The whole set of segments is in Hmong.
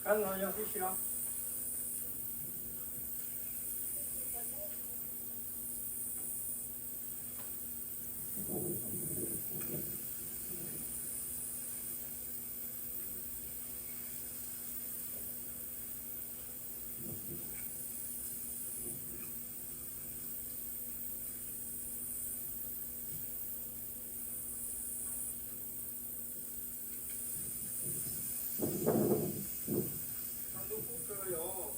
Kab no yog tib si os. Noj ntub kub kawg yom.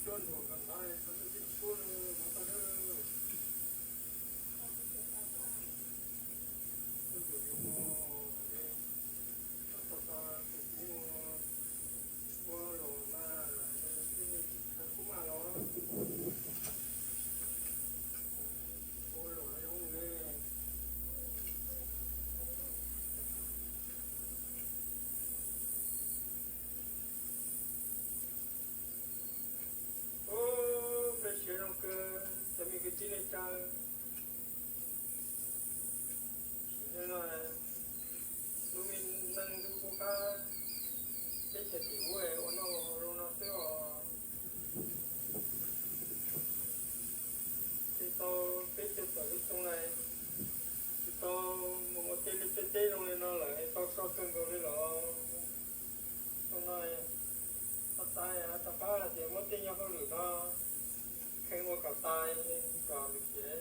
Cua nruam kom ntawd, txhob ntub tib tshub no, mov toj dawb. Cua nruam yuav mos, txhob tau tus kuv ua luam mas, kub mas los ua luam zoo ne. Ub, peb siav zoo kawg cov me kwv tij neej tsa. Sim neej no, lub me neej ntuj qub qab, teb chaws tim ub ua noj ua haus zoo no xwb os. Tsis tau peb cov tawm lub xyoo lawm, tsis tau mus ua tej liaj tej teb zoo li no lawm, tau so kawg nkaus li los. Xyoo no, txhob tais, rov qab hais tias muab tej nyuag hauj lwm no kheej ua kom tais, kom lwm cev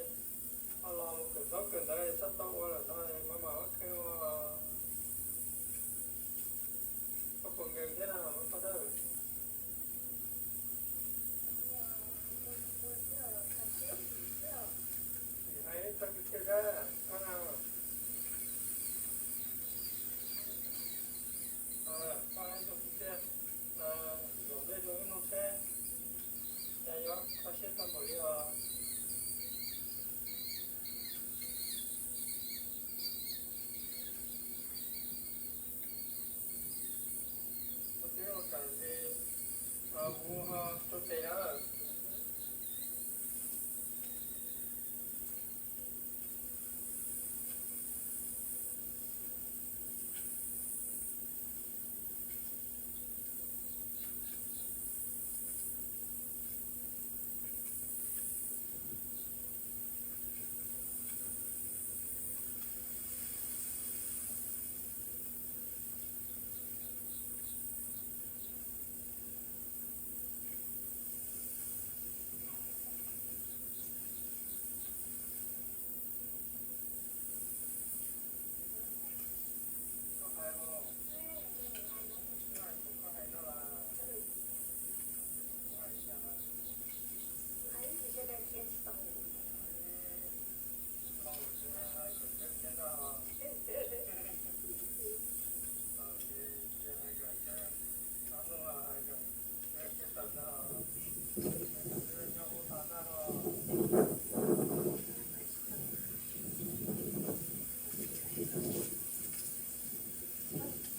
ho los mus kawm ntaub kawm ntawv txhob tau ua lawm no, maj mam muab kheej ua. Koj puas nkees thiab no, koj dawb? Tsis hais txog kwv tij dab, koj no. Koj hais txog kwv tij, zaum ntej rau wb mloog seb, cas yuav kho siab tag npaum li os. Koj twb ua kam ntsis, kuv ho rau tes na.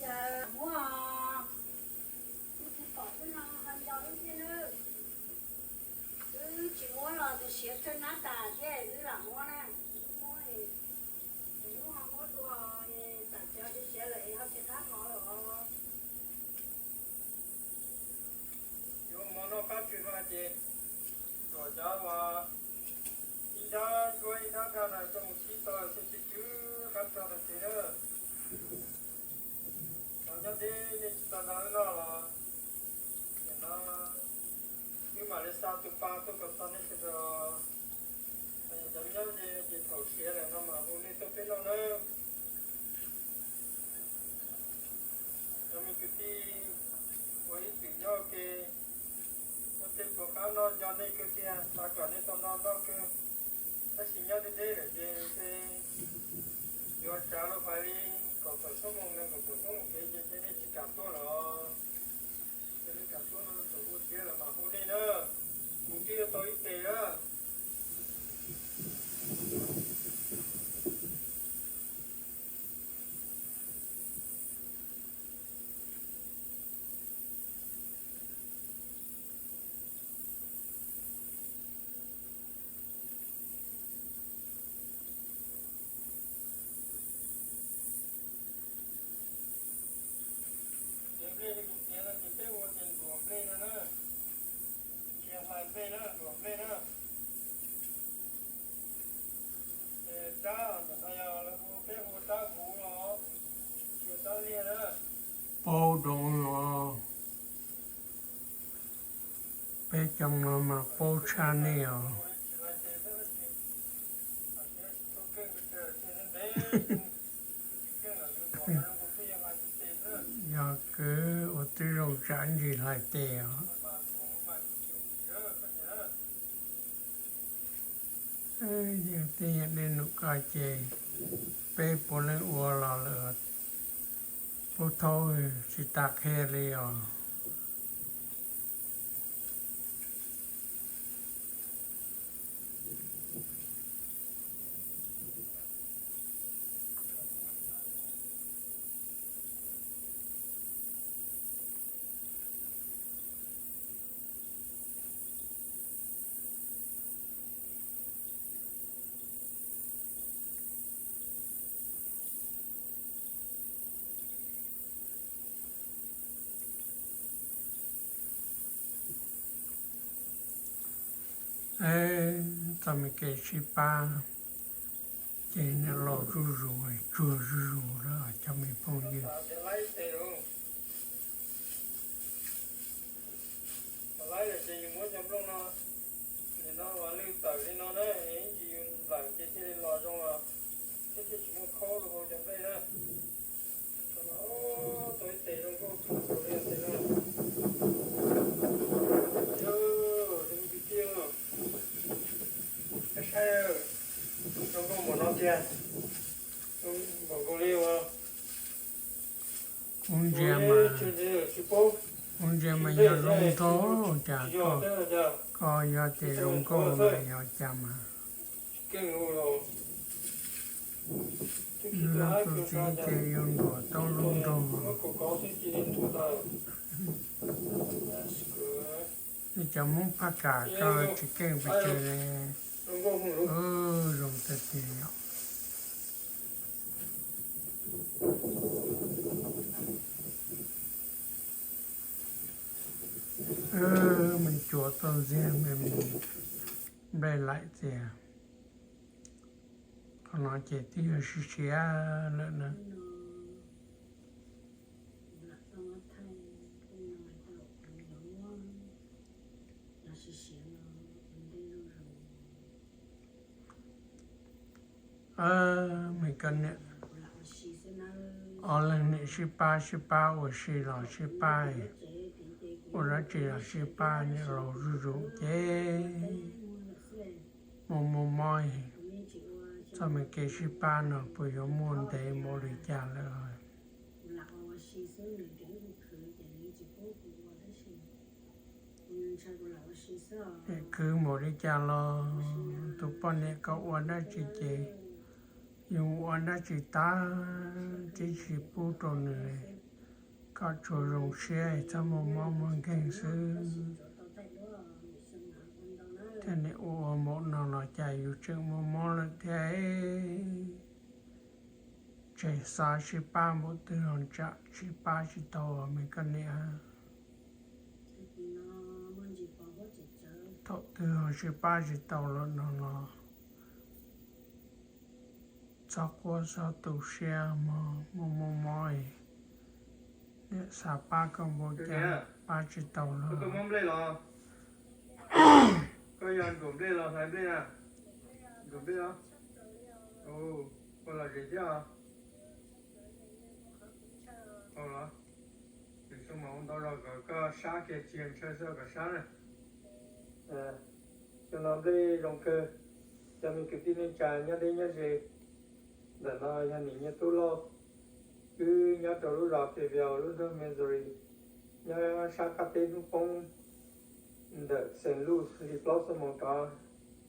Cas muab, kuv tsis pom xwb no ho nco wb thiab nawb. Wb tsis muab los tus siav thawj nab tas thiab wb lam muab na. Wb muab, wb ho muab dua, tam cov siav siav lawm ho tsis qab mov lawm os. Yuav mov noj qab tsw no ces, tuam cov uas ib nrab nruab ib nrab nrag no coj mus sib tau xwb, tsw tsw qab tso no ces na. Cov nyob deb nej tsis tau nrog wb noj los, nim no wb mam li xa tus pa tuaj kom txog nej sawv daws. Cov nyob ze ces thaum siav lawm no mam hu nej tuaj peb noj nawb. Cov me kwv tij uas ib txwm nyob ua ke, muaj tej puas qab noj nco nej kawg tiag, xav kom nej tau noj noj kawg. Tab sis nyob deb deb lawm ces, ces yuav tsav lub hais li kaum tawm xuab moos, nees nkaum tawm xuab moos kev ces, ces nej tsis kam tuaj los, ces nej kam tuaj no thaum ua siav lawm mam hu nej na. Kuv twb yuav tau ib tes na. Nplej li kuv piav no ces peb hu tias nruam nplej no na. Tsis yog hlais nplej na, nruam nplej na. Ces rab ntawm no yog lawv hu, peb hu rab vuv los, tsis yog rab liag na. Paub rau no, peb cov no mas paub tshaj nej os. Yog kwv ua twb zoo tsam ntsis hlais tes os. Yog tej yam dej num ko ces peb puav leej ua los lawm, pub thaub tsis tas qhia li os. Txoj me kev sib pab ces niam laus zuj zus, tsuag zuj zus lawm cov me phooj ywg. Laib lawm ces yus muab cov nplooj no, nim no mas lwj tawm li no na, ib ntsis yus nplawm ces thiaj li los zoo, thiab thiaj tsis muaj khaub rau hauv cov nplej na. Tau ib tes zoo nkauj kawg nkaus li tes na. Yog, zoo kwv tij, saib, zoo nkauj npaum no tiag, npaum nkaus li uas, ub ntsia mas, ub ntsia mas yog zoo nraug cas, koj yog tias zoo nkauj mas yog cas mas. Lub txuj ci ces yuav nruam tau zoo nraug. Li cov Hmoob phaj kam ko tsis keej pes tsawg li. Zoo tiag tiag yom. Me cuam tau ntxiag me mus nplej laim txias. Qhov no ces twb yog siav siav lawm na. Me koj niam, ob leeg niam sib pab sib pab ua si los sib pab, ua dab tsi los sib pab, niam laus zuj zus ces muaj muaj mob. Txoj me kev sib pab no puas yuav muaj ntev npaum li cas lawm? Khwv npaum li cas los tus poj niam kom ua dab tsi ces yus ua dab tsi tag tib si pub rau nws. Koj tsuas zoo siab txhob muaj mob muaj nkeeg xwb. Thiab niam ua ua npaum no los cas yus tseem muaj mob lawm thiab. Tseg xav sib pab npaum twg los tsam sib pab tsis tau me koj niam. Thaum twg ho sib pab tsis tau lawm no los txhob quaj txhob tu siab, muaj muaj mob niam xav pab koj npaum cas pab tsis tau lawm. Koj yog nruam nplej los hlais nplej na? Nruam nplej os. Ua lom zem thiab os. Tus xyoo mas ua ntau zog kom koj sab kiag, tsis yog ntshaw xwb kom sab na. Xyoo no nplej zoo kawg. Cov me kwv tij neej tsa nyob deb nyob ze, ntawm no yog niam Nyiaj Tub Lauj, wb nyob rau lub zos Fayetteville, lub nroog Missouri, nyob sab qab teb hnub poob ntawm Saint Louis li plaub xuab moos rov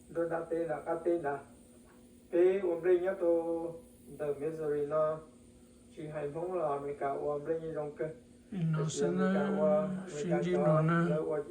nruab nrab teb nram qab teb ntag. Peb ua nplej nyob rau ntawm Missouri no, tsis hais Hmoob los Amelikas ua nplej yeej zoo kawg. Tab sis Amelikas ua, Amelikas cov lawv ua ib